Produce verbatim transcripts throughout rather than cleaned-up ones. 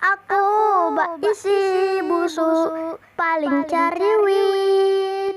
Aku baisi busu paling cariwit.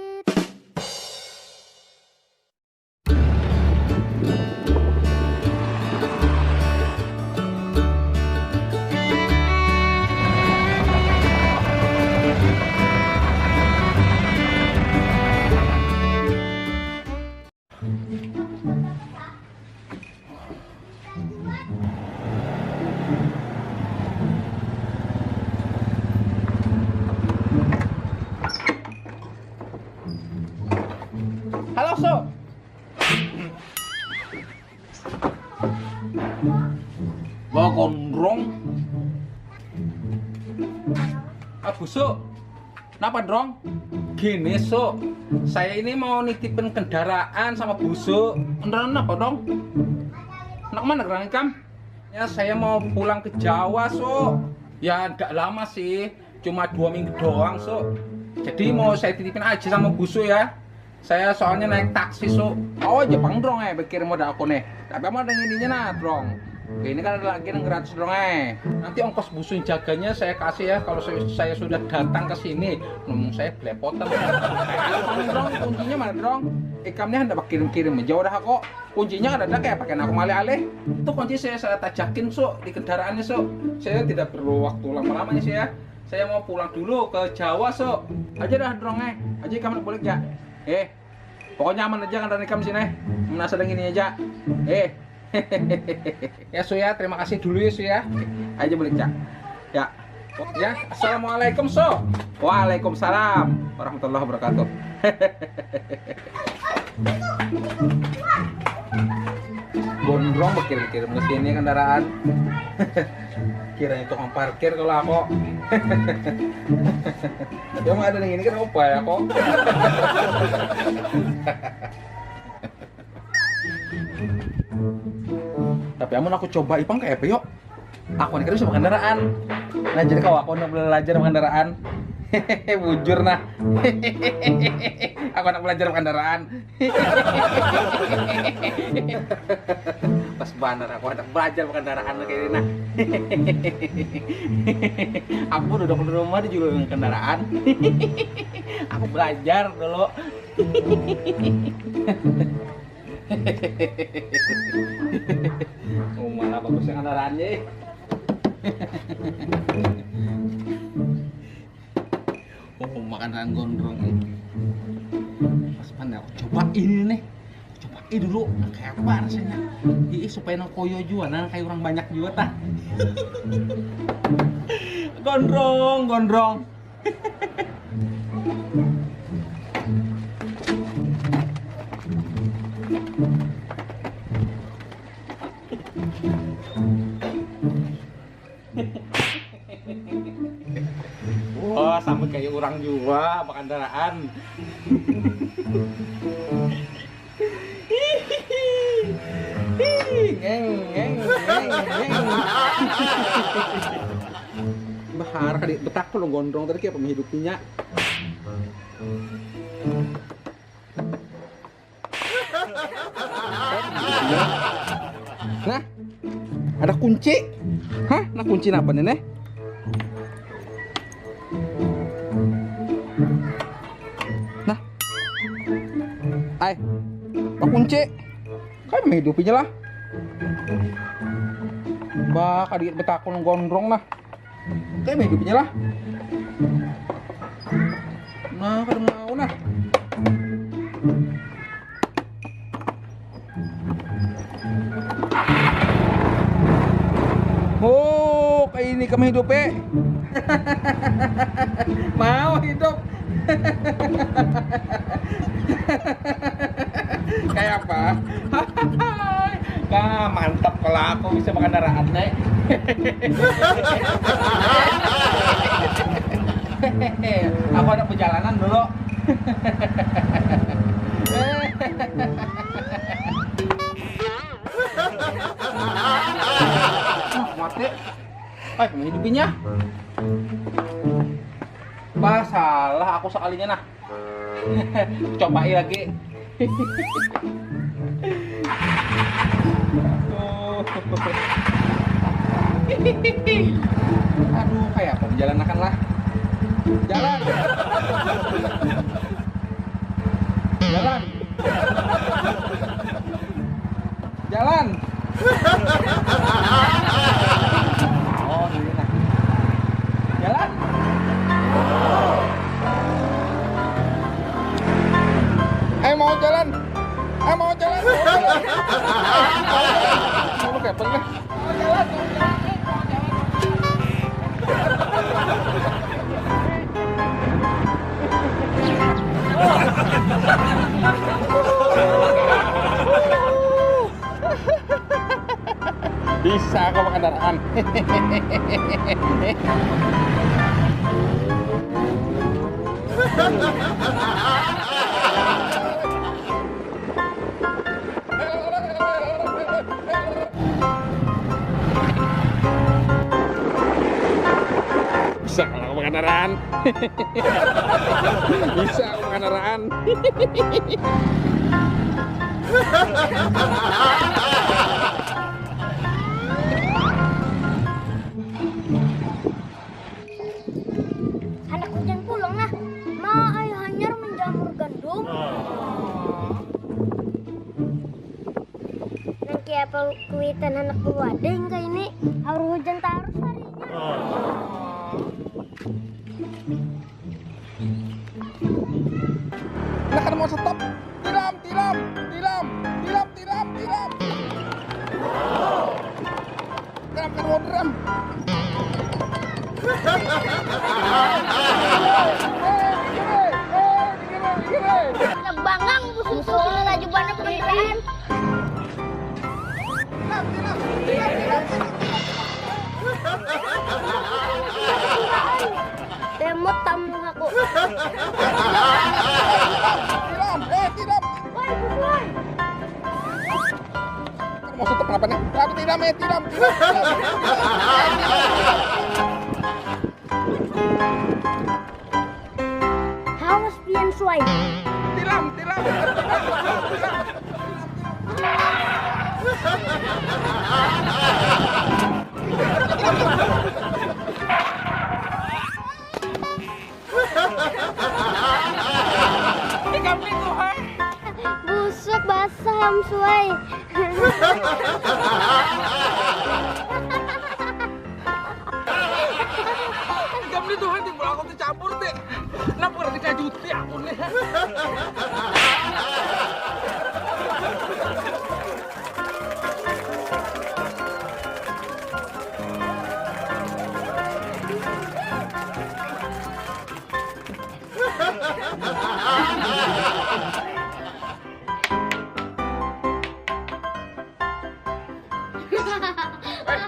Halo, Su. Wah, gondrong. Ah, Busu. Napa, Drong? Gini, Su. Saya ini mau nitipin kendaraan sama Busu. Kendaraan apa, Drong? Nak mana kendaraan ikam? Ya, saya mau pulang ke Jawa, Su. Ya, ndak lama sih. Cuma dua minggu doang, Su. Jadi mau saya titipin aja sama Busu ya. Saya soalnya naik taksi, Su. Oh, aja pang, Drong, eh, pikir modal aku nih. Tapi mau ada ininya nah, Drong. Ini kan ada lagi yang gratis, Drong, eh. Nanti ongkos Busu jaganya saya kasih ya kalau saya, saya sudah datang ke sini. Ngomong saya belepotan. Drong, kuncinya mana, Drong? Ikam nih hendak kirim-kirim aja udah kok. Kuncinya ada, ada kayak pakai aku malih alih. Itu kunci saya, saya tajakin, Su, di kendaraannya, Su. Saya tidak perlu waktu lama-lama ya, Su, ya. Saya mau pulang dulu ke Jawa, Su. Aja dah, Drong, eh. Aja kamu boleh ya. Eh, pokoknya aman aja kan dari kamu sini. Mana sedang ini aja. Eh. Ya, Su, ya, terima kasih dulu ya, Su, ya. Aja boleh, Cak. Ya. Ya, assalamualaikum, Su. Waalaikumsalam warahmatullahi wabarakatuh. Gondrong berkirim-kirim ke sini kendaraan. Kiranya tukang parkir kalau aku. Ya, mau ada yang ini kan apa ya kok? Tapi amun aku coba ipang kayak apa, yuk? Aku ini kan bisa kendaraan. Nah, jadi kalau aku nak belajar kendaraan, bujur nah. Aku nak belajar kendaraan. Pas banar aku anak belajar kendaraan kayak ini nah. Aku duduk di rumah di juga kendaraan. Aku belajar dulu. Oh, mana bagusnya kendaraannya. Oh, makan gondrong ini. Pas pandai aku coba ini nih. Coba ini dulu, nah, kayak apa rasanya? Ih, supaya nang koyo juga, nah kayak orang banyak juga tah. Gondrong, gondrong. Wah, sama kayak orang juga kendaraan. Ngeng, ngeng, ngeng, ngeng. Bahar kali betak lo gondrong tadi kayak penghidupinya. Nah, ada kunci. Hah, nah kunci apa nih, nih? Nah. Ai. Nah kunci. Kan menghidupinya lah. Bah, kadikit betakun gondrong nah. Kayak hidupnya lah. Nah, kada mau nah. Oh, kayak ini kamu hidup eh. Mau hidup. Kayak apa? Nah, mantap kalau aku bisa berkendaraan nih. Aku ada perjalanan dulu. Mati. Eh, hidupinya. Bah, salah aku sekalinya nah. Cobai lagi. Aduh, kayak apa menjalankan lah. Jalan. Jalan. Jalan. Oh, ini nah. Jalan. Ayo mau jalan. Ayo mau jalan. Mau jalan. Mau jalan. Mau jalan. Mau jalan. Bisa kau kendaraan. Bisa kalau kendaraan. Bisa kendaraan. Anak hujan pulang nah. Ma, ayah hanyar menjamur gandum. Nang kiapa kuitan anak bewading ka ini. Aur hujan tarus harinya. Nah, kada mau stop. Tilam, tilam, tilam, tilam, tilam, tilam. Tilam, kada mau tilam. Tebangang bususu laju banar kendaraan. Demot tamu aku. Tilam, eh, tilam. Woi, busuan. Maksudnya kenapa nih? Aku tilam, eh, tilam, tilam, tilam. Haus pian suai. Tilam, tilam, tilam, tilam. Ikam itu hai. Busuk basah am suai. Ikam ni Tuhan timbul aku tercampur ti. Kenapa dikajuti aku nih? Eh,